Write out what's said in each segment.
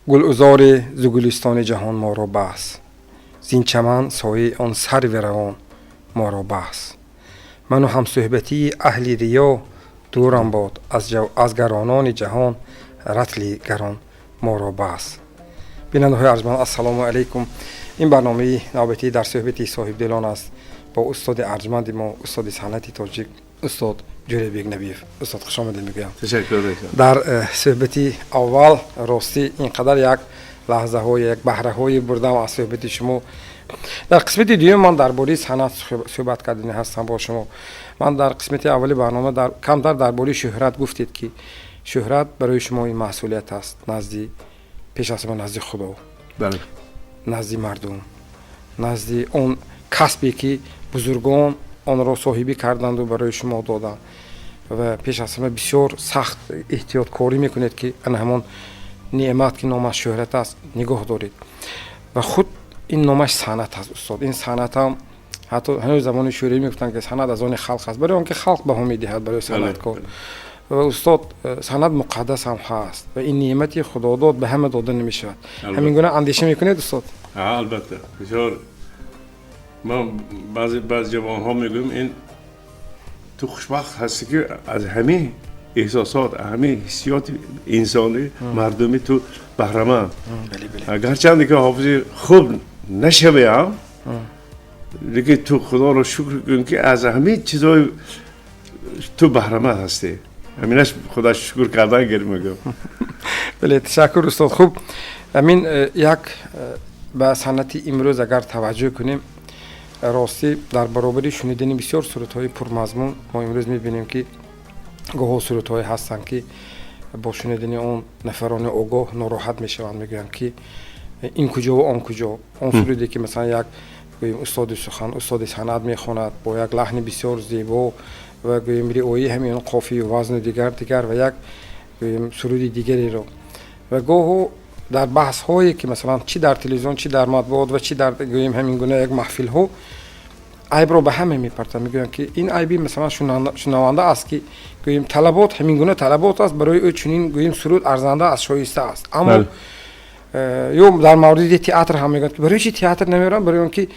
Гулузори зи гулистони ҷаҳон моро бас, зин чаман сояи он сарви равон моро бас. Ману ҳамсӯҳбатии аҳли риё дурам бод, аз гаронони ҷаҳон ратли гарон моро бас. Бинандаҳои арҷманд, ассалому алайкум. Ин барномаи навбатии дар суҳбати соҳибдилон аст бо устоди арҷманди мо, устоди санъати тоҷик, устод Ҷӯрабек Набиев. Устод, хуш омадед мегӯям. Ташаккур. Дар суҳбати аввал ростӣ ин қадар як лаҳзаҳое, як баҳраҳое бурдам аз суҳбати шумо. Дар қисмати дуюм ман дар бораи санъат суҳбат кардани ҳастам бо шумо. Ман дар қисмати аввали барнома камтар дар бораи шӯҳрат гуфтед, ки шӯҳрат барои шумо ин масъулият аст назди, пеш аз ҳама, назди Худо, назди мардум, назди он касбе, ки бузургон онро соҳибӣ карданду барои шумо доданд, ва пеш аз ҳама бисёр сахт эҳтиёткорӣ мекунед, ки ана ҳамон неъмат, ки номаш шӯҳрат аст, нигоҳ доред. Ва худ ин номаш санъат аст, устод. Ин санъатам ҳатто ҳанӯз замони шӯравӣ мегуфтанд, ки санъат аз они халқ аст, барои он ки халқ баҳо медиҳад барои санъаткор. Ва устод, санъат муқаддас ҳам ҳаст ва ин неъмати худодод ба ҳама дода намешавад. Ҳамин гуна андеша мекунед, устод? Албатта, бисёр. Ман баъзе ҷавонҳо мегӯям: ин ту хушбахт ҳастӣ, ки аз ҳамин эҳсосот, ҳамин ҳиссиёти инсонӣ, мардумӣ ту баҳраманд. Гарчанде ки ҳофизи хуб нашавиам, лекин ту Худоро шукр кун, ки аз ҳамин чизҳои ту баҳраманд ҳастӣ. Ҳаминаш худаш шукр кардан гир мегӯям. Бале, ташаккур, устод. Хуб, ҳамин як ба санъати имрӯз агар таваҷҷӯҳ кунем, ростӣ дар баробари шунидани бисёр сурудҳои пурмазмун мо имрӯз мебинем, ки гоҳо сурудҳое ҳастанд, ки бо шунидани он нафарони огоҳ нороҳат мешаванд, мегӯянд, ки ин куҷо ва он куҷо. Он суруде, ки масалан як, гӯем, устоди сухан, устоди санъат мехонад бо як лаҳни бисёр зебо ва, гӯем, риояи ҳамин қофию вазну дигар дигар, ва як, гӯем, суруди дигареро. Ва гоҳо дар баҳсҳое, ки масалан чӣ дар телевизион, чӣ дар матбуот ва чӣ дар, гӯем, ҳамин гуна як маҳфилҳо, айбро ба ҳама мепартанд, мегӯянд, ки ин айби масалан шунаванда аст, ки, гӯем, талабот ҳамин гуна талабот аст, барои ӯ чунин, гӯем, суруд арзанда аст, шоиста аст. Аммо ё дар мавриди театр ҳам мегӯянд, ки барои чи театр намерам? Барои он ки,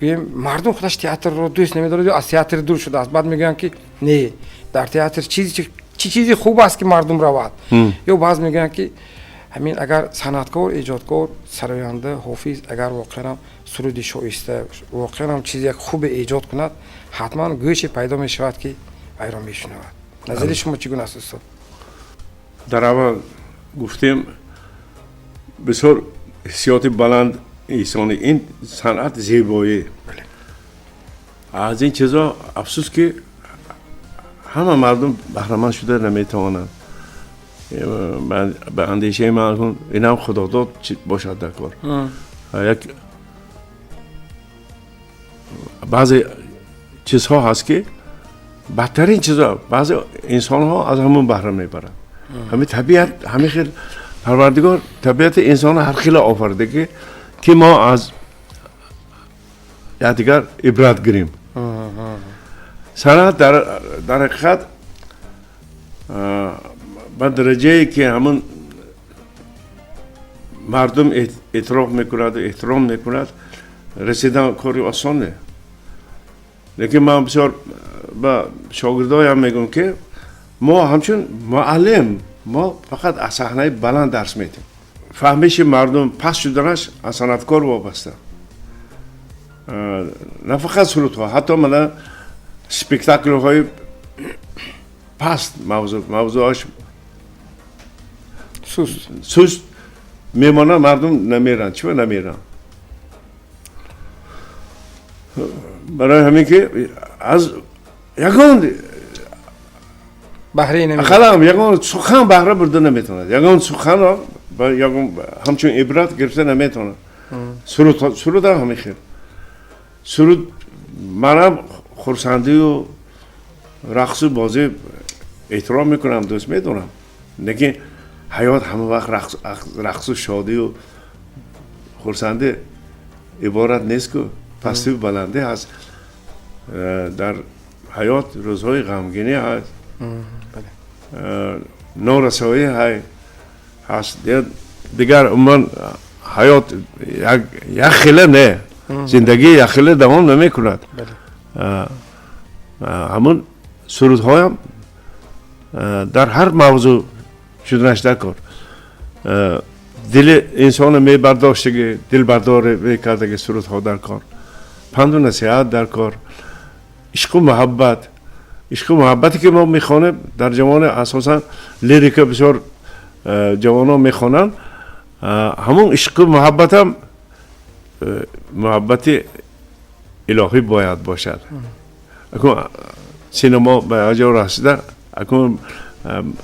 гӯем, мардум худаш театрро дӯст намедорад ё аз театр дур шудааст. Баъд мегӯянд, ки не, дар театр чӣ чизи хуб аст, ки мардум равад? Ё баъз мегӯянд, ки ҳамин агар санъаткор, эҷодкор, сароянда, ҳофиз агар воқеан суруди шоиста, воқеан чизи як хубе эҷод кунад, ҳатман гӯше пайдо мешавад, ки вайро мешунавад. Назари шумо чӣ гуна аст, устод? Дар аввал гуфтем, бисёр ҳиссиёти баланд инсони, ин санъат зебоӣ. Аз ин чизо, афсӯс, ки ҳама мардум баҳраманд шуда наметавонанд. Ба андешаи ман, инам худодод бошад дар кор. Як баъзе чизҳо ҳаст, ки бадтарин чизҳо, баъзе инсонҳо аз ҳамон баҳра мебаранд. Ҳамин табиат, ҳамин хел Парвардигор табиати инсонро ҳар хела офарида, ки мо аз якдигар ибрат гирем. Санъат дар ҳақиқат ба дараҷае, ки ҳамон мардум эътироф мекунаду эҳтиром мекунад, расидан кори осон не. Лекин ман бисёр ба шогирдоям мегӯям, ки мо ҳамчун муаллим, мо фақат аз саҳнаи баланд дарс медиҳем. Фаҳмиши мардум паст шуданаш аз санъаткор вобаста. На фақат сурудҳо, ҳатто мана спектаклҳои паст, мавзӯаш суст суст мемонад, мардум намеранд. Чиба намеранд? Барои ҳамин ки аз ягон баҳраи намегирад. Ақаллан ягон сухан баҳра бурда наметавонад, ягон суханро ягон ҳамчун ибрат гирифта наметавонад. Суруд ҳам ҳамин хел. Суруд манам хурсандию рақсу бозӣ эҳтиром мекунам, дӯст медорам, лекин ҳаёт ҳама вақт рақсу шодию хурсандӣ иборат нест ку, пастию баландӣ ҳаст. Дар ҳаёт рӯзҳои ғамгинӣ ҳаст, норасоӣ ҳаст, дигар умуман ҳаёт як хела не, зиндагӣ як хела давом намекунад. Ҳамун сурудҳоям дар ҳар мавзӯъ шуданаш дар кор, дили инсоно мебардоштаги, дилбардори мекардаги сурудҳо дар кор, панду насиҳат дар кор, ишқу муҳаббат. Ишқу муҳаббате ки мо мехонем дар ҷавоне, асосан лирика бисёр ҷавонон мехонанд, ҳамун ишқу муҳаббатам муҳаббати илоҳӣ бояд бошад. Акун синамо ба як ҷо расида, акун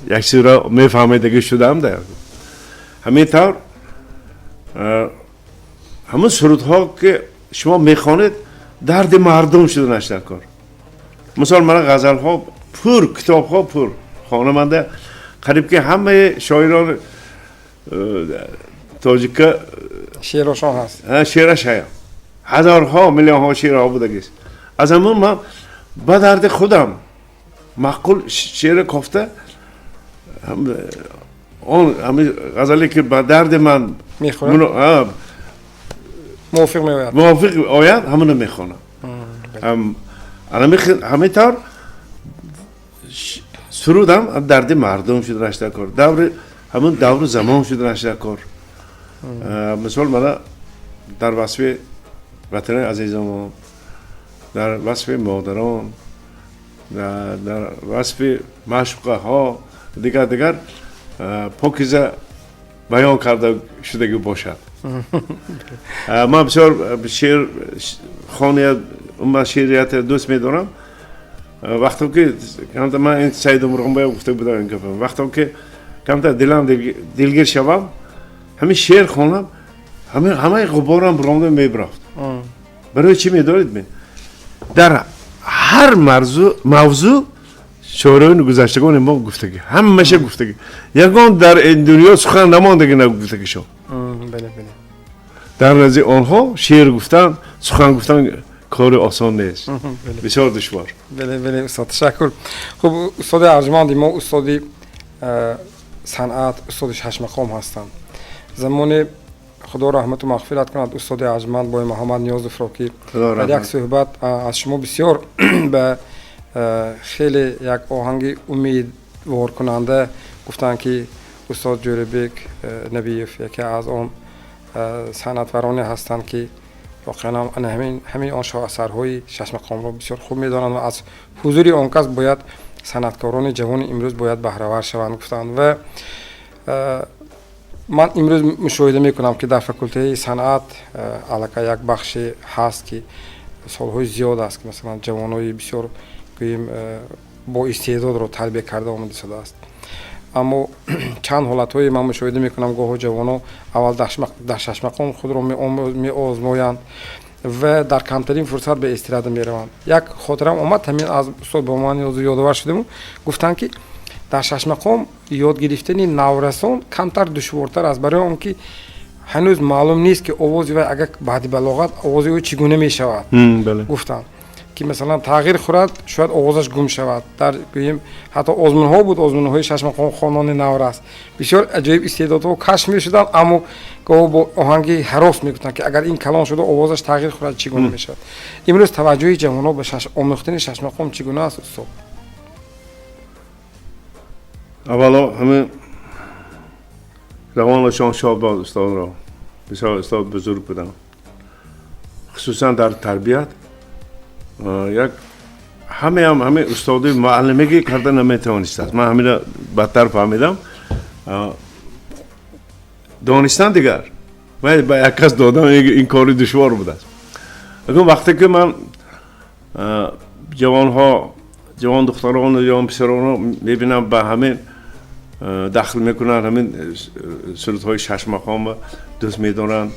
як чизро мефаҳмидаги шудам. Да ҳамин тавр ҳамун сурудҳо ки шумо мехонед, дарди мардум шуданаш дар кор. Мисол, мана ғазалҳо пур, китобҳо пур, хонаманда қариб ки ҳамаи шоирони тоҷика шеърашон ҳаст. Шеъраш ҳая, ҳазорҳо, миллионҳо шеърҳо будагист. Аз ҳамун ман ба дарди худам маъқул шеъра кофта, он ҳамин ғазале ки ба дарди ман мехӯрад, мувофиқ меояд, мувофиқ ояд, ҳамуно мехонам. Ҳамин тавр сурудам дарди мардум шуданаш дар кор, даври ҳамун давру замон шуданаш дар кор. Мисол, мана дар васфи ватани азизамон, дар васфи модарон, дар васфи маъшуқаҳо, дигар дигар покиза баён карда шудагӣ бошад. Ман бисёр шеър хония, умуман шеърията дӯст медорам. Вақто ки камта, ман ин Саиду Мурғонбоев гуфта будам ин гапа, вақто ки камта дилам дилгир шавам, ҳамин шеър хонам, ҳамаи ғуборам буромда мебирафт. Барои чӣ медоред? Ме дар ҳар мавзӯъ шоирони гузаштагони мо гуфтагӣ, ҳамаша гуфтагӣ, ягон дар ин дунё сухан намондаги нагуфтагишон. Дар назди онҳо шеър гуфтан, сухан гуфтан кори осон нест, бисёр душвор. Бале, устод, ташаккур. Хуб, устоди арҷманди мо, устоди санъат, устоди шашмақом ҳастанд. Замоне, Худо раҳмату мағфират кунад устоди арҷманд Бой Муҳаммад Ниёзовро, ки дар як суҳбат аз шумо бисёр ба хеле як оҳанги умедворкунанда гуфтанд, ки устод Ҷӯрабек Набиев яке аз он санъатвароне ҳастанд, ки воқеан ҳамин он шоҳасарҳои шашмақомро бисёр хуб медонанд ва аз ҳузури он кас бояд санъаткорони ҷавони имрӯз бояд баҳравар шаванд, гуфтанд. Ва ман имрӯз мушоҳида мекунам, ки дар факултаи санъат аллакай як бахше ҳаст, ки солҳои зиёд аст, ки масалан ҷавонои бисёр, гӯем, бо истеъдодро тарбия карда омада шудааст. Аммо чанд ҳолатҳое ман мушоҳида мекунам: гоҳо ҷавоно аввал дар шашмақом худро меозмоянд ва дар камтарин фурсат ба эстрада мераванд. Як хотирам омад, ҳамин аз устод ба ман ёдовар шудему, гуфтанд, ки дар шашмақом ёд гирифтани наврасон камтар душвортар аст, барои он ки ҳанӯз маълум нест, ки овози вай агар баъди балоғат овози ӯ чӣ гуна мешавад. Гуфтанд, ки масалан тағйир хӯрад, шояд овозаш гум шавад. Дар, гӯем, ҳатто озмунҳо буд, озмунҳои шашмақомхонони наврас, бисёр аҷоиб истеъдодҳо кашф мешуданд, аммо гоҳо бо оҳанги ҳарос мегуфтанд, ки агар ин калон шуда овозаш тағйир хӯрад, чӣ гуна мешавад. Имрӯз таваҷҷӯҳи ҷавонҳо ба омӯхтани шашмақом чӣ гуна аст, устод? Аввало, ҳамин равонашон шод бод устодро, бисёр устод бузург буданд, хусусан дар тарбият. Як ҳамаам ҳамин устоди муаллимагӣ карда наметавонистааст. Ман ҳамина бадтар фаҳмидам. Донистан дигар, вай ба як кас додан ин кори душвор будааст. Акун вақте ки ман ҷавонҳо, ҷавон духтарону ҷавон писаронро мебинам, ба ҳамин дахл мекунанд, ҳамин сурудҳои шашмақомро дӯст медоранд.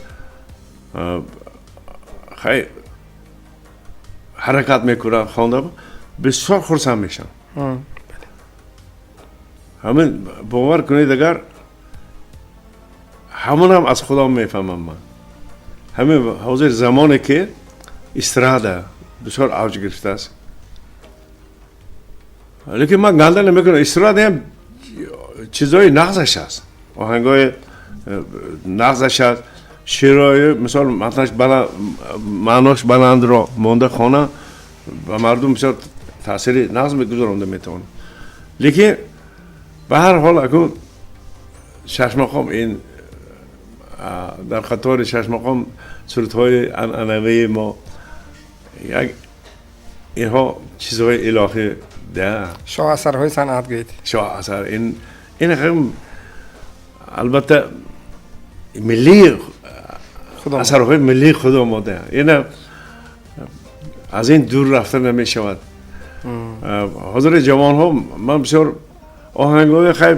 Хай, ҳаракат мекунам, хонда бисёр хурсанд мешавам. Ҳамин, бовар кунед, агар ҳамонам аз худо мефаҳмам. Ман ҳамин ҳозир замоне ки эстрада бисёр авҷ гирифтааст, лекин ман ганда намекунам. Эстрадаам чизҳои нағзаш аст, оҳангҳои нағзаш аст, шеърҳои, мисол, матнаш маънош баландро монда хона ба мардум бисёр таъсири нағз мегузаронда метавонад. Лекин ба ҳар ҳол, акун шашмақом, ин дар қатори шашмақом сурудҳои анъанавии мо як инҳо чизҳои илоҳӣ да. Шоҳасарҳои санъат гӯед. Шоҳасар. Ин албатта миллии асарҳои миллии худо мода, ина аз ин дур рафта намешавад. Ҳозири ҷавонҳо, ман бисёр оҳангҳои, хай,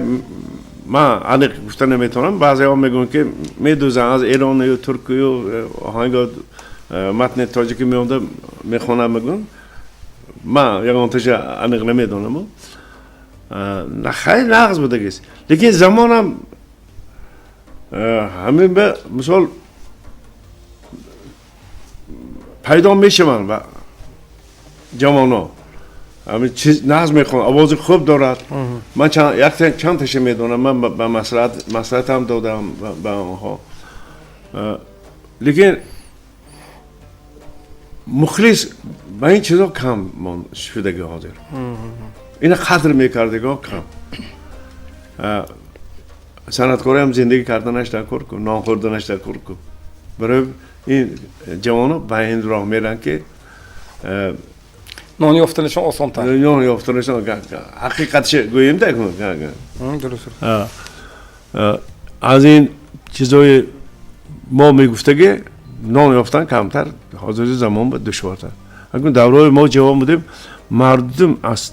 ман аниқ гуфта наметавонам, баъзеҳо мегӯянд, ки медузанд аз эронию туркию оҳанго, матни тоҷикӣ меонда мехонам, мегӯям, ман ягонташа аниқ намедонам. Хай, нағз будагист, лекин замонам ҳамин ба мисол пайдо мешаванд ва ҷавонҳо ҳамин чиз нағз мехонанд, овози хуб дорад. Ман чанд таша медонам, ман ба маслиҳатам додам ба онҳо, лекин мухлис ба ин чизо кам шудаги. Ҳозир ина қадр мекардиго кам. Санъаткориам зиндагӣ карданаш дар кор ку, нон хӯрданаш дар кор ку. Барои ин ҷавонҳо ба ин роҳ меранд, ки нон ёфтанашон осонтар. Нон ёфтанашон, ҳақиқатша гӯем да. Дуруст. Аз ин чизои мо мегуфтагӣ нон ёфтан камтар ҳозири замон ба душвортар. Акун давраи мо ҷавон будем, мардум аз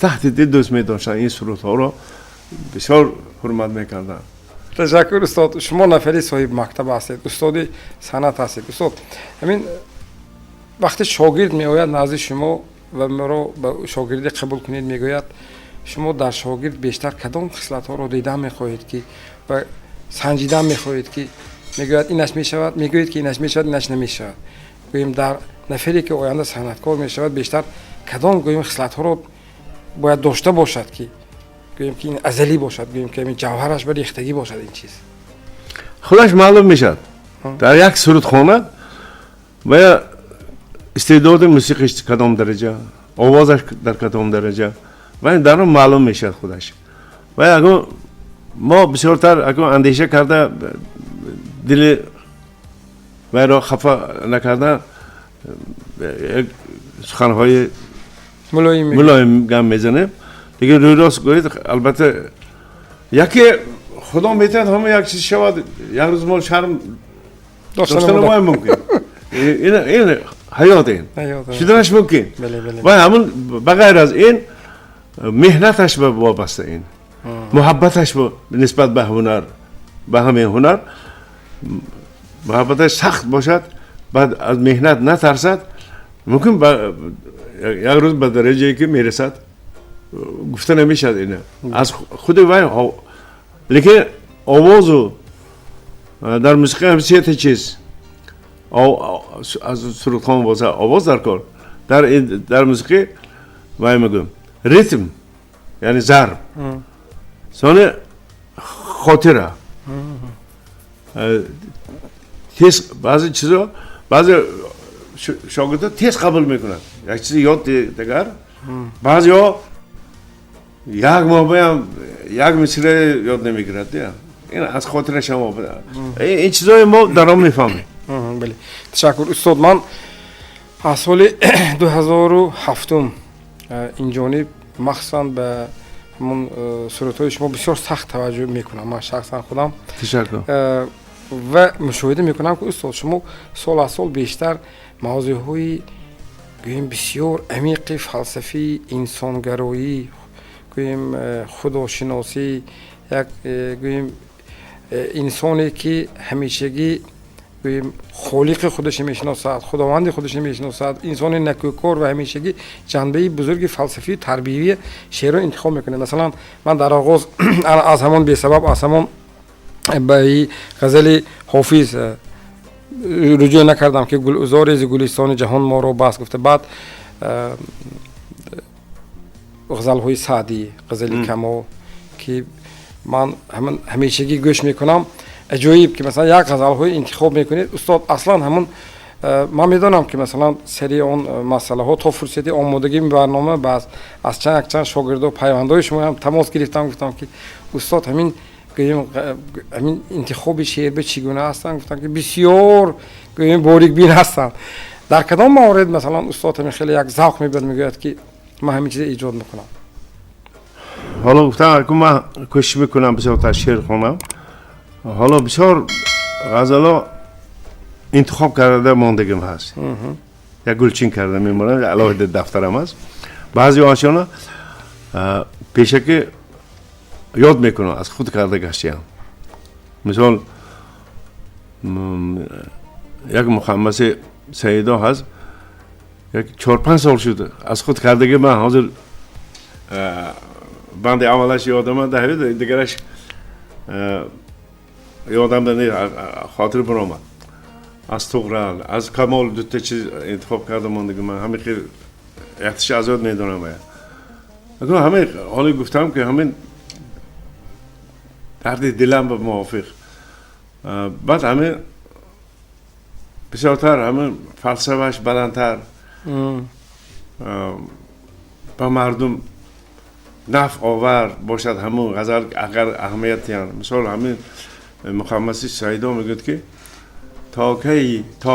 таҳти дил дӯст медоштанд ин сурудҳоро, бисёр ҳурмат мекарданд. Ташаккур, устод. Шумо нафари соҳиби мактаб ҳастед, устоди санъат ҳастед. Устод, ҳамин вақте шогирд меояд назди шумо ва маро ба шогирдӣ қабул кунед мегӯяд, шумо дар шогирд бештар кадом хислатҳоро дидан мехоҳед ки ва санҷидан мехоҳед, ки мегӯяд, инаш мешавад, мегӯед, ки инаш мешавад, инаш намешавад? Гӯем, дар нафаре ки оянда санъаткор мешавад, бештар кадом, гӯем, хислатҳоро бояд дошта бошад, ки гӯем, ки ин азалӣ бошад, гӯем, ки ҳамин ҷавҳараш ба рехтагӣ бошад ин чиз? Худаш маълум мешавад дар як сурудхона ва я истеъдоди мусиқиш кадом дараҷа, овозаш дар кадом дараҷа, ва дар он маълум мешавад худаш. Ва агар мо бисёртар агар андеша карда, дили вайро хафа накарда, як суханҳои мулоим. Мулоим гап мезанем. Дигар рӯйрост гӯед, албатта, яке худо метавонад ҳама як чиз шавад, як рӯз мо шарм дошта намоем мумкин. Ин ҳаёт, ин шуданаш мумкин. Ва ҳамун ба ғайр аз ин меҳнаташ ба вобаста, ин муҳаббаташ нисбат ба ҳунар, ба ҳамин ҳунар муҳаббаташ сахт бошад, баъд аз меҳнат натарсад, мумкин як рӯз ба дараҷае ки мерасад, гуфта намешавад ина аз худи вай. Лекин овозу дар мусиқӣ ҳам сета чиз аз сурудхон боса овоз дар кор, дар мусиқӣ вай мегӯям, ритм, яъне зарб, сони хотира тез. Баъзе чизо, баъзе шогирдо тез қабул мекунад як чизи ёд, дигар баъзеҳо як моҳ баям як мисра ёд намегирад. Ин аз хотирашам ин чизои мо дар он мефаҳмем. Бале, ташаккур, устод. Ман аз соли 2007-ум инҷониб махсусан ба ҳамон сурудҳои шумо бисёр сахт таваҷҷӯҳ мекунам, ман шахсан худам. Ташаккур. Ва мушоҳида мекунам, ки, устод, шумо сол аз сол бештар мавзӯъҳои, гӯем, бисёр амиқи фалсафӣ, инсонгароӣ, гӯем, худошиносӣ, як гӯем, инсоне ки ҳамешагӣ Холиқи худаш мешиносад, худованди худаш мешиносад, инсони некӯкор ва ҳамешагӣ ҷанбаи бузурги фалсафию тарбиявии шеърро интихоб мекунад. Масалан, ман дар оғоз аз ҳамон бесабаб аз ҳамон ба ғазали Ҳофиз руҷӯъ накардам, ки гулузори зи гулистони ҷаҳон моро бас гуфта, баъд ғазалҳои Саъдӣ, ғазали Камол, ки ман ҳамешагӣ гӯш мекунам. Аҷоиб, ки масалан як ғазалҳои интихоб мекунед, устод, аслан ҳамун ман медонам, ки масалан сари он масъалаҳо то фурсати омодагии барнома баъз аз чанд якчанд шогирдо, пайвандҳои шумоам тамос гирифтам, гуфтам, ки устод, ҳамин гӯем, ҳамин интихоби шеър ба чӣ гуна ҳастанд? Гуфтам, ки бисёр, гӯем, борикбин ҳастанд. Дар кадом маврид, масалан, устод ҳамин хеле як завқ мебарад, мегӯяд, ки ман ҳамин чиза эҷод мекунам? Ҳоло гуфтам, ман кӯшиш мекунам бисёртар шеър хонам. Ҳоло бисёр ғазало интихоб карда мондагим ҳаст, як гулчин карда мемонам, алоҳида дафтарам аст. Баъзе ошона пешакӣ ёд мекунам, аз худ карда гаштиам. Мисол, як мухаммаси Саидо ҳаст, як 4-5 сол шуд аз худ кардаги. Ман ҳозир банди аввалаш ёдама, дигараш ёдамда не, хотир баромад. Аз Туғрал, аз Камол дута чиз интихоб карда мондаги. Ман ҳамин хел яктиш аз ёд медонам. Ҳамин ҳоле гуфтам, ки ҳамин дарди дилам ба мувофиқ. Баъд ҳамин бисёртар ҳамин фалсафаш баландтар, ба мардум нафъ овар бошад ҳамун ғазал, агар аҳамият диҳанд. Мисол, ҳамин мухаммаси Саидо мегӯяд, ки то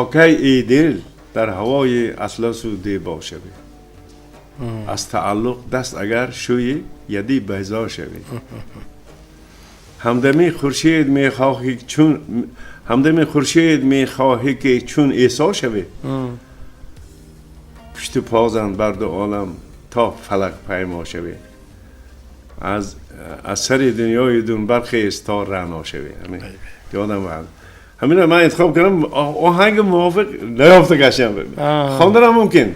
кай, эй дил, дар ҳавои атласу дебо шавӣ, аз тааллуқ даст агар шӯи, яди байзо шавӣ, ҳамдами хуршед мехоҳӣ, чун ҳамдами хуршед мехоҳӣ, ки чун Исо шавӣ, пушту позан бар ду олам то фалак паймо шавӣ, аз сари дунёи дун бархез то раъно шавӣ. Ёдам ҳамина ман интихоб кардам, оҳанги мувофиқ наёфта гаштам. Хонданам мумкин,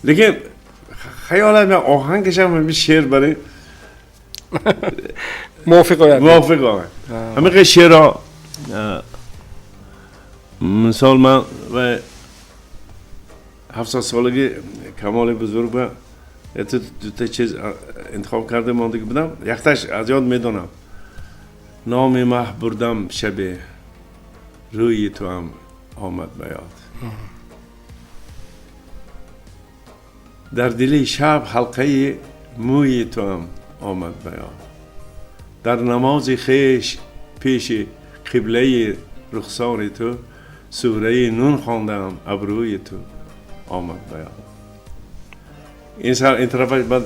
лекин хаёлам оҳангашам ҳамин шеър барои мувофиқ ояд. Мувофиқ ояд. Ҳамин шеърро, мисол, ман ва 70 солаги Камоли бузург ба дута чиз интихоб карда мондагӣ будам, якташ аз ёд медонам: номи маҳ бурдам шабе, рӯи туам омад ба ёд, дар дили шаб ҳалқаи мӯи туам омад ба ёд, дар намози хеш пеши қиблаи рухсори ту сураи Нун хондам, абрӯи ту омад ба ёд. Ин сар ин тарафаш баъд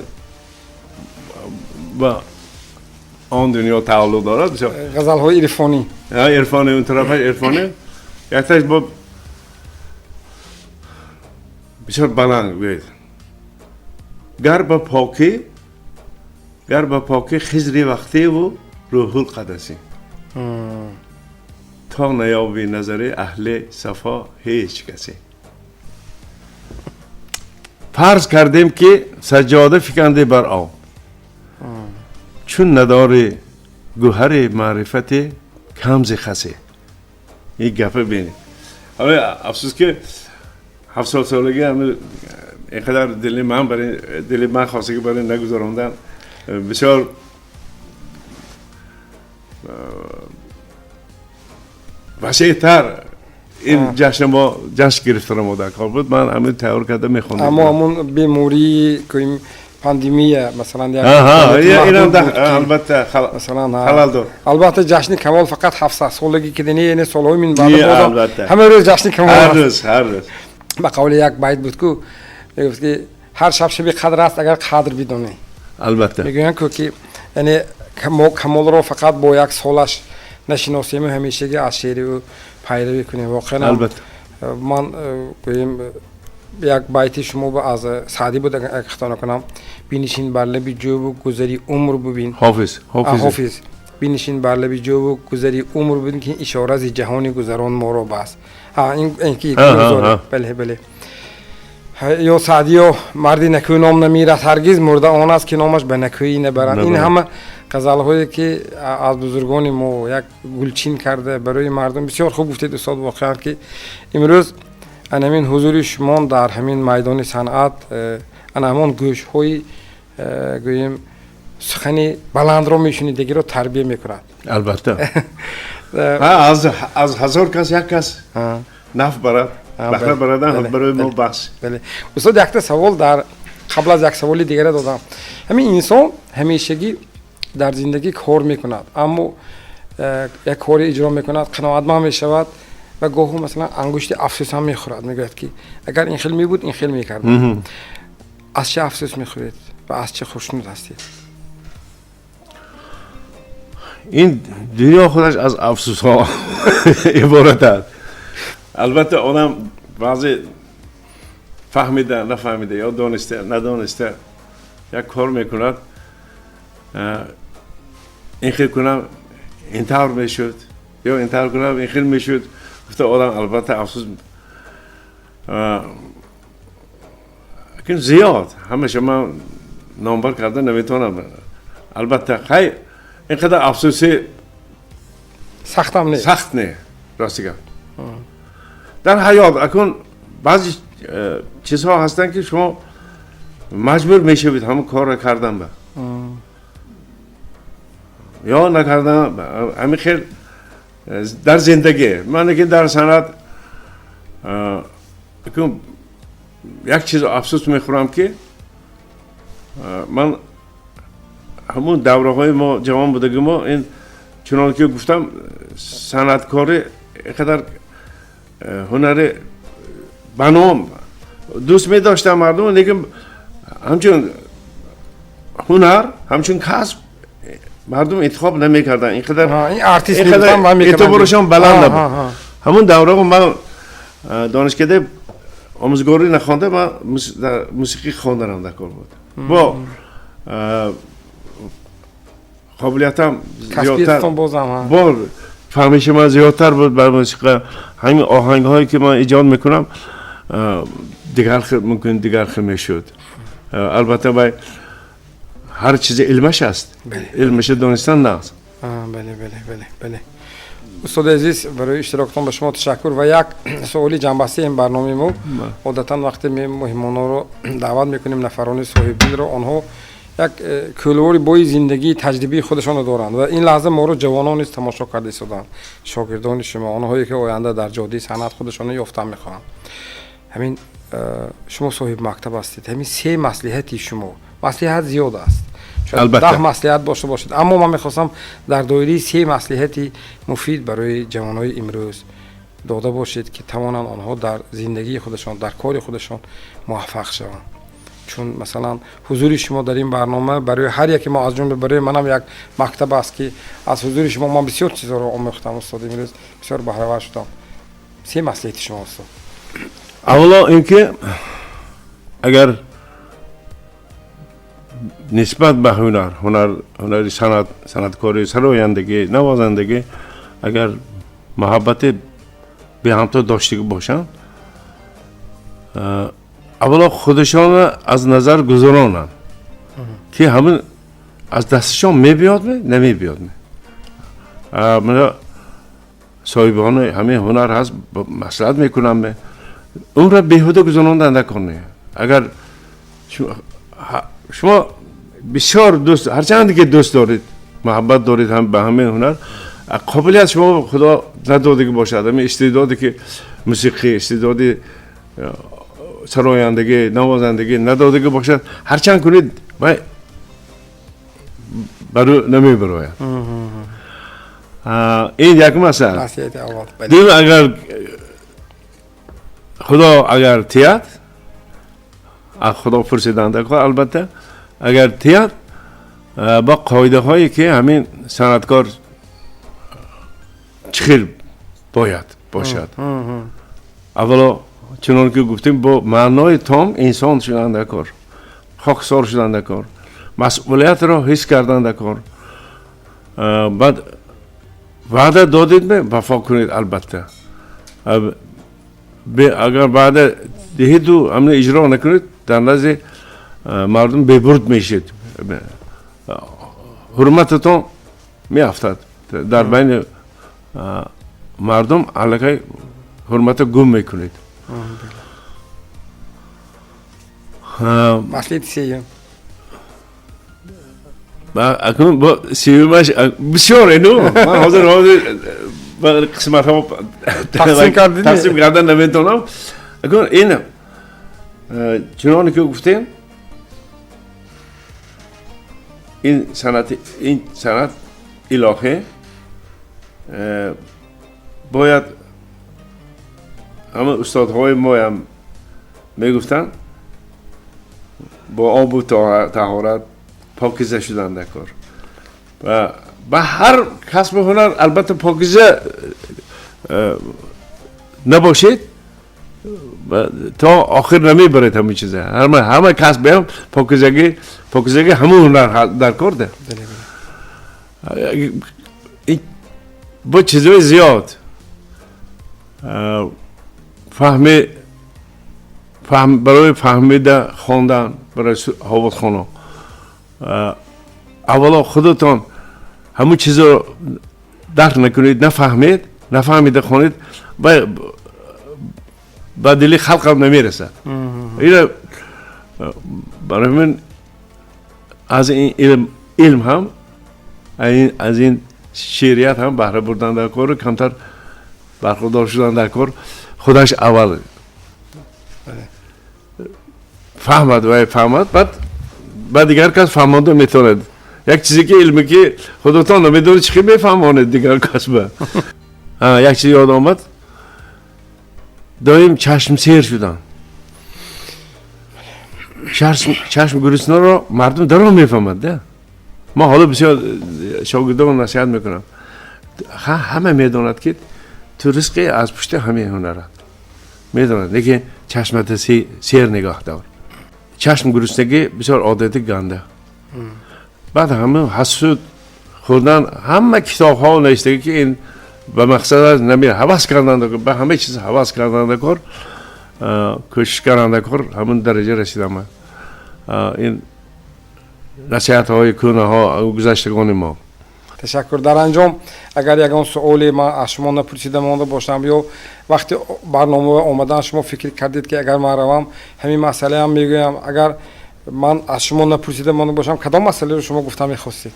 ба он дунё тааллуқ дорад бисёр. Ғазалҳои ирфонӣ. Ирфонӣ, он тарафаш ирфонӣ. Якташ бо бисёр баланд гӯед: гар ба покӣ хизри вақтиву рӯҳул қадасӣ, то наёби назари аҳли сафо ҳеҷ касе. Фарз кардем, ки саҷҷода фиканде бар об, чун надори гӯҳари маърифати камзи хасе. Ин гапа бинед. Афсӯс, ки 70 солагӣ ин қадар дили ман барои дили ман хостагӣ барои нагузарондан бисёр васеътар ин ҷашн мо ҷашн гирифтан мо дар кор буд. Ман ҳамин тайёр карда мехондам. Аммо ҳамун бемории пандемия, масалан, албатта масалан халал дод. Албатта, ҷашни Камол фақат 700 солагӣ ки не, яъне солҳои мин баъд ҳама рӯз ҷашни Камол. Ҳар рӯз, ҳар рӯз. Ба қавли як байт буд ку, мегуфт, ки ҳар шаб шаби қадр аст, агар қадр бидонӣ. Албатта. Мегӯянд ку, ки яъне мо Камолро фақат бо як солаш нашиносему ҳамешагӣ аз шеъри ӯ пайравӣ кунем воқеан. Албатта. Ман, гӯем, як байти шумо аз Саъдӣ буд, агар хато накунам: бинишин бар лаби ҷӯбу гузари умр бубин. Ҳофиз. Ҳофиз. Бинишин бар лаби ҷӯву гузари умр бин, ки ишора зи ҷаҳони гузарон моро бас. Ин ки бале, бале. Ё Саъдиё: марди накӯ ном намирад ҳаргиз, мурда он аст, ки номаш ба накӯӣ набаранд. Ин ҳама ғазалҳое, ки аз бузургони мо як гулчин карда барои мардум. Бисёр хуб гуфтед, устод. Воқеан ки имрӯз ана ҳамин ҳузури шумо дар ҳамин майдони санъат, ана ҳамон гӯшҳои, гӯем, сухани баландро мешунидагиро тарбия мекунад. Албатта, аз 1000 кас як кас наф барад, баҳра барадан, барои мо бас. Бале, устод, якта савол дар қабл аз як саволи дигаре додам. Ҳамин инсон ҳамешагӣ дар зиндагӣ кор мекунад, аммо як коре иҷро мекунад, қаноатманд мешавад ва гоҳу, масалан, ангушти афсӯс ҳам мехӯрад, мегӯяд, ки агар ин хел мебуд, ин хел мекардам. Аз чӣ афсӯс мехӯред ва аз чӣ хушнуд ҳастед? Ин дунё худаш аз афсӯсҳо иборат аст. Албатта, одам баъзе фаҳмида, нафаҳмида ё дониста, надониста як кор мекунад, ин хел кунам, ин тавр мешуд, ё ин тавр кунам, ин хел мешуд, гуфта одам албатта афсӯс зиёд. Ҳамаша ман номбар карда наметавонам, албатта. Хай, ин қадар афсӯси сахтам не. Сахт не, рости гап. Дар ҳаёт акун баъзе чизҳо ҳастанд, ки шумо маҷбур мешавед ҳамон корро кардан ба ё накардан. Ҳамин хел дар зиндагӣ. Ман ки дар санъат акун як чиз афсӯс мехӯрам, ки ман ҳамун давраҳои мо, ҷавон будаги мо, ин чунон ки гуфтам, санъаткорӣ қадар ҳунари ба ном дӯст медоштам мардум, лекин ҳамчун ҳунар, ҳамчун касб мардум интихоб намекарданд. Ин қадар эътиборашон баланд набуд. Ҳамун давраҳо ман донишкадаи омӯзгорӣ нахонда, ман мусиқӣ хонданам дар кор буд, бо қобилиятам зиёдтар, бо фаҳмиши ман зиёдтар буд бар мусиқа. Ҳамин оҳангҳое, ки ман эҷод мекунам, дигар хел мумкин, дигар хел мешуд. Албатта, вай ҳар чизе илмаш аст, илмаша донистан нағз. Бале, устоди азиз, барои иштироктон ба шумо ташаккур. Ва як суоли ҷамъбастии ин барномаи мо. Одатан вақте меҳмононро даъват мекунем, нафарони соҳибдилро, онҳо як кӯлвори бои зиндагии таҷрибаи худашонро доранд ва ин лаҳза моро ҷавонон низ тамошо карда истоданд, шогирдони шумо, онҳое, ки оянда дар ҷодаи санъат худашонро ёфтан мехоҳанд. Ҳамин шумо соҳиби мактаб ҳастед, ҳамин се маслиҳати шумо. Маслиҳат зиёд аст, 10 маслиҳат бошта бошед, аммо ман мехостам дар доираи се маслиҳати муфид барои ҷавонҳои имрӯз дода бошед, ки тавонанд онҳо дар зиндагии худашон, дар кори худашон муваффақ шаванд. Чун, масалан, ҳузури шумо дар ин барнома барои ҳар яке мо, аз ҷумла барои манам, як мактаб аст, ки аз ҳузури шумо ман бисёр чизҳоро омӯхтам, устод. Имрӯз бисёр баҳравар шудам. Се маслиҳати шумо, устод. Аввало ин ки агар нисбат ба ҳунар, ҳунари санъат, санъаткорӣ, сарояндагӣ, навозандагӣ агар муҳаббати беҳамто доштагӣ бошанд, аввало худашонро аз назар гузаронанд, ки ҳамин аз дасташон мебиёдме, намебиёдме. Мана соҳибони ҳамин ҳунар ҳаст, маслиҳат мекунам, умра беҳуда гузарондан накунед. Агар шумо бисёр дӯст, ҳарчанде ки дӯст доред, муҳаббат доред ҳам ба ҳамин ҳунар, қобилият шумо худо надодагӣ бошад, ҳамин истеъдоде ки мусиқӣ, истеъдоди сарояндагӣ, навозандагӣ надодагӣ бошад, ҳарчанд кунед, вай барӯ намебарояд. Ин як масъала. Дуюм, агар худо агар тият, худо пурсиданда, албатта, агар тият, бо қоидаҳое, ки ҳамин санъаткор чӣ хел бояд бошад. Аввало, чунон ки гуфтем, бо маънои том инсон шудан дар кор, хоксор шудан дар кор, масъулиятро ҳис кардан дар кор. Баъд ваъда додед, вафо кунед албатта. Агар ваъда диҳеду ҳамин иҷро накунед, дар назди мардум бебурд мешед, ҳурмататон меафтад дар байни мардум, аллакай ҳурмата гум мекунед. Маслиҳати сеюм. Акнун бо сеюмаш бисёр ину ман ҳозир ҳозир қисматҳо тақсим кардан наметавонам. Акнун ин чуноне ки гуфтем, ин санъат илоҳӣ бояд ҳама устодҳои моям мегуфтанд, бо обу таҳорат покиза шудан дар кор. Ва ба ҳар касбу ҳунар албатта покиза набошед, то охир намебаред ҳамин чиза. Ҳама касбеам покизагӣ ҳамун ҳунар дар кор да. Бо чизҳои зиёд фаҳми барои фаҳмида хондан барои овозхоно аввало худатон ҳамун чизро дарк накунед, нафаҳмед, нафаҳмида хонед, ба дили халқам намерасад. Ина барои ман аз ин илм ҳам аз ин шеърият ҳам баҳра бурдан дар кор, камтар бархурдор шудан дар кор. Худаш аввал фаҳмад ва фаҳмад, баъд ба дигар кас фаҳмонда метавонад. Як чизе ки илме ки худатон намедонед, чӣ хел мефаҳмонед дигар кас ба. Як чиз ёд омад, доим чашм сер шудан. Чашм гуруснаро мардум даро мефаҳмад да. Ман ҳоло бисёр шогирдон насиҳат мекунам, ҳама медонад ки ту ризқи аз пушти ҳамин ҳунарат медонад, лекин чашмата сер нигоҳ дор. Чашм гуруснагӣ бисёр одати ганда. Баъд ҳама ҳасуд хӯрдан, ҳама китобҳо навиштагӣ ки ин ба мақсад нами ҳавас кардан, ба ҳама чиз ҳавас кардан дар кор, кӯшиш кардан дар кор, ҳамун дараҷа расидам ман. Ин насиҳатҳои кӯнаҳо гузаштагони мо. Ташаккур. Дар анҷом агар ягон суоле ман аз шумо напурсида монда бошам ё вақти барнома омадан шумо фикр кардед ки агар ман равам ҳамин масъалаам мегӯям, агар ман аз шумо напурсида монда бошам, кадом масъаларо шумо гуфта мехостед?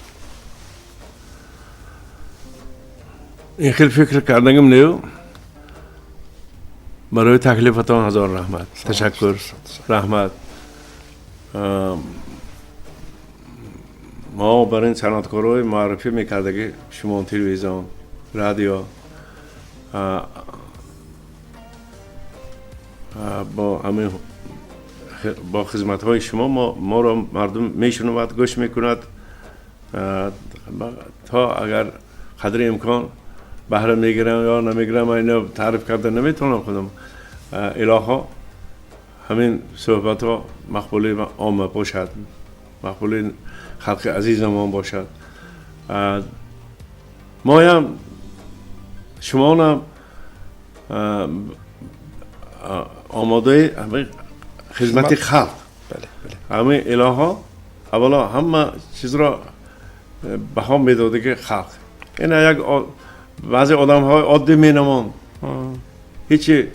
Ин хел фикр кардагим нею. Барои таклифатон ҳазор раҳмат. Ташаккур. Раҳмат. Мо бар ин санъаткорҳои муаррифӣ мекардаги шумо телевизион, радио бо ҳамин бо хизматҳои шумо моро мардум мешунавад, гӯш мекунад, то агар қадри имкон баҳра мегирам ё намегирам, ман ино таъриф карда наметавонам худам. Илоҳо ҳамин суҳбатҳо мақбули омма бошад, мақбули халқи азизамон бошад. Моям шумонам омодаи хизмати халқ. Ҳамин илоҳо аввало ҳама чизро баҳо медодаги халқ. Ина як баъзе одамҳои оддӣ менамон, ҳечи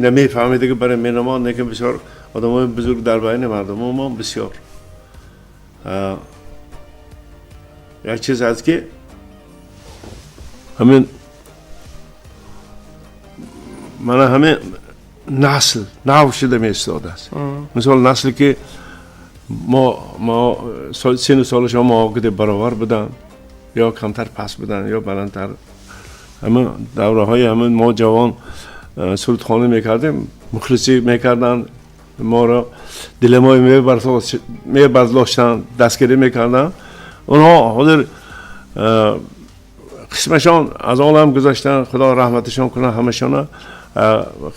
намефаҳмидаги барои менамон, лекин бисёр одамҳои бузург дар байни мардумо мо бисёр. Як чиз ҳаст ки ҳамин мана ҳамин насл нав шуда меистодааст. Мисол насле ки мо сину солашон мо киде баровар буданд, ё камтар паст буданд, ё баландтар. Ҳамин давраҳои ҳамин мо ҷавон сурудхонӣ мекардем, мухлисӣ мекарданд моро, дилемои мебардоштанд, дастгирӣ мекарданд. Онҳо ҳозир қисмашон аз олам гузаштанд, худо раҳматашон кунад ҳамашона,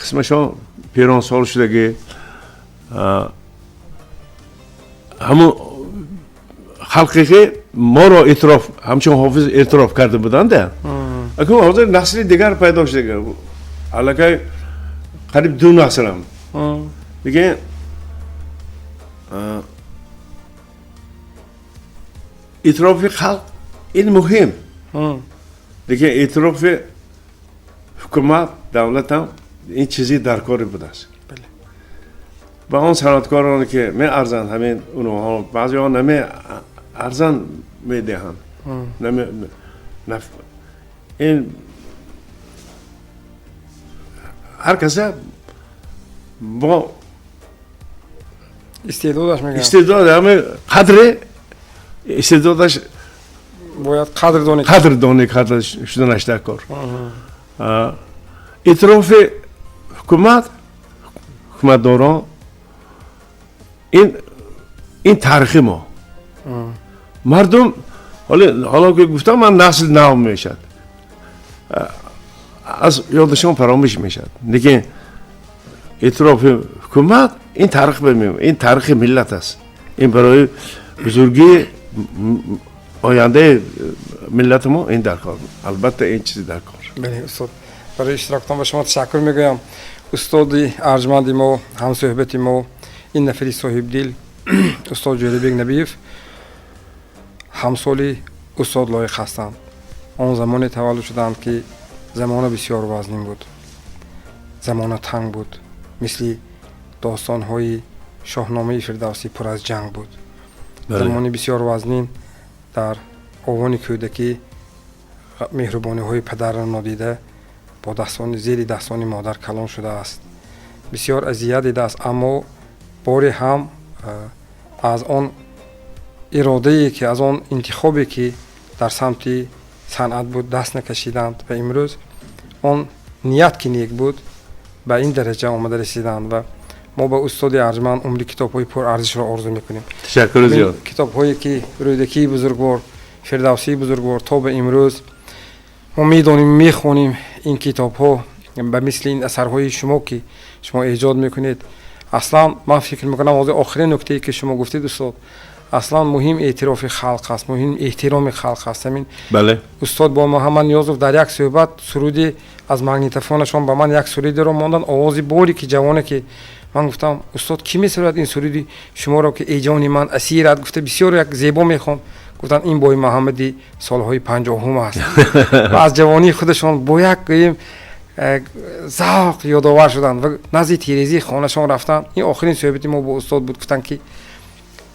қисмашон пиронсол шудагӣ. Ҳамун Халқе ки моро эътироф ҳамчун ҳофиз эътироф карда буданд, акнун ҳозир насли дигар пайдо шуда, аллакай қариб ду наслам. Лекин эътирофи халқ ин муҳим, лекин эътирофи ҳукумат, давлатам ин чизи даркорӣ будааст. Ба он санъаткороне ки меарзанд, ҳамин онҳо баъзеҳо намеарзанд, медиҳанд. Ин ҳар каса бо истеъдодаш мегӯянд, истеъдод, ҳамин қадри истеъдодаш бояд қадрдонӣ қадрдонӣ карда шуданаш дар кор. Эътирофи ҳукумат, ҳукуматдорон ин таърихи мо мардум. Ҳоло ки гуфтам ман, насли нав мешавад, аз ёдашон фаромӯш мешавад, лекин эътирофи ҳукумат ин таърих, ин таърихи миллат аст, ин барои бузургии ояндаи миллати мо ин даркор, албатта ин чизи даркор. Бале, устод, барои иштироктон ба шумо ташаккур мегӯям. Устоди арҷманди мо, ҳамсӯҳбати мо, ин нафари соҳибдил, устод Ҷӯрабек Набиев, ҳамсоли устод Лоиқ ҳастанд. Он замоне таваллуд шуданд, ки замона бисёр вазнин буд, замона танг буд, мисли достонҳои Шоҳномаи Фирдавсӣ пур аз ҷанг буд. Замони бисёр вазнин, дар овони кӯдакӣ меҳрубониҳои падарро нодида, бо дастони зери дастони модар калон шудааст, бисёр азият дидааст, аммо боре ҳам аз он иродае ки, аз он интихобе ки дар самти санъат буд, даст накашиданд ва имрӯз он ният ки нек буд, ба ин дараҷа омада расиданд. Ва мо ба устоди арҷманд умри китобҳои пурарзишро орзу мекунем. Ташаккури зиёд. Китобҳое ки Рӯдакии бузургвор, Фирдавсии бузургвор то ба имрӯз мо медонем, мехонем, ин китобҳо ба мисли ин асарҳои шумо, ки шумо эҷод мекунед. Аслан ман фикр мекунам, ҳозир охирин нуктае ки шумо гуфтед, устод, аслан муҳим эътирофи халқ аст, муҳим эҳтироми халқ аст, ҳамин. Устод бо Муҳаммад Ниёзов дар як суҳбат суруде аз магнитофонашон ба ман як сурудеро монданд, овози боре ки ҷавоне ки ман гуфтам: «Устод, кӣ месарояд ин суруди шуморо, ки эй ҷони ман асират?» гуфта, бисёр як зебо мехонд. Гуфтанд, ин Бой Муҳаммади солҳои 50-ум аст. Ва аз ҷавонии худашон бо як гӯем завқ ёдовар шуданд ва назди тирезии хонашон рафтанд. Ин охирин суҳбати мо бо устод буд. Гуфтанд, ки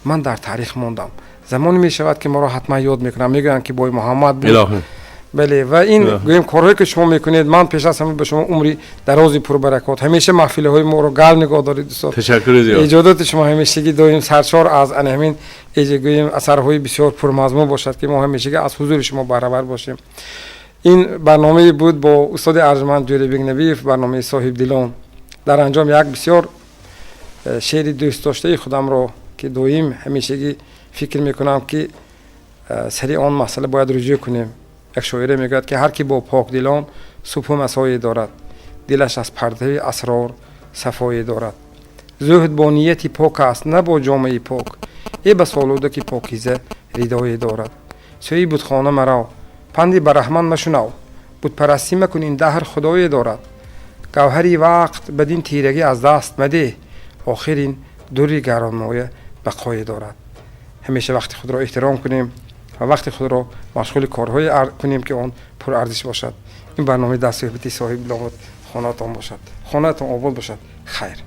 ман дар таърих мондам, замоне мешавад, ки моро ҳатман ёд мекунанд, мегӯянд, ки Бой Муҳаммад буд. Бале, ва ин гӯем корҳое ки шумо мекунед, ман пеш аз ҳама ба шумо умри дарози пурбаракот, ҳамеша маҳфилҳои моро гарм нигоҳ доред, устод. Ташаккури зиёд. Эҷодоти шумо ҳамешагӣ доим саршор аз ана ҳамин гӯем асарҳои бисёр пурмазмун бошад, ки мо ҳамешагӣ аз ҳузури шумо баҳравар бошем. Ин барномае буд бо устоди арҷманд Ҷӯрабек Набиев, барномаи Соҳибдилон. Дар анҷом як бисёр шеъри дӯстдоштаи худамро, ки доим ҳамешагӣ фикр мекунам, ки сари он масъала бояд руҷӯъ кунем. Як шоире мегӯяд, ки ҳар ки бо покдилон субҳу масое дорад, дилаш аз пардаи асрор сафое дорад. Зуҳд бо нияти пок аст, на бо ҷомаи пок, э бас олуда ки покиза ридое дорад. Сӯи бутхона марав, панди бараҳман машунав, бутпарастӣ макун, ин даҳр худое дорад. Гавҳари вақт бадин тирагӣ аз даст мадеҳ, охир ин дури гаронмоя бақое дорад. Ҳамеша вақти худро эҳтиром кунем ва вақти худро машғули корҳое кунем, ки он пурарзиш бошад. Ин барномаи дастсӯҳбати Соҳибдилон буд. Хонаатон бошад, хонаатон обод бошад. Хайр.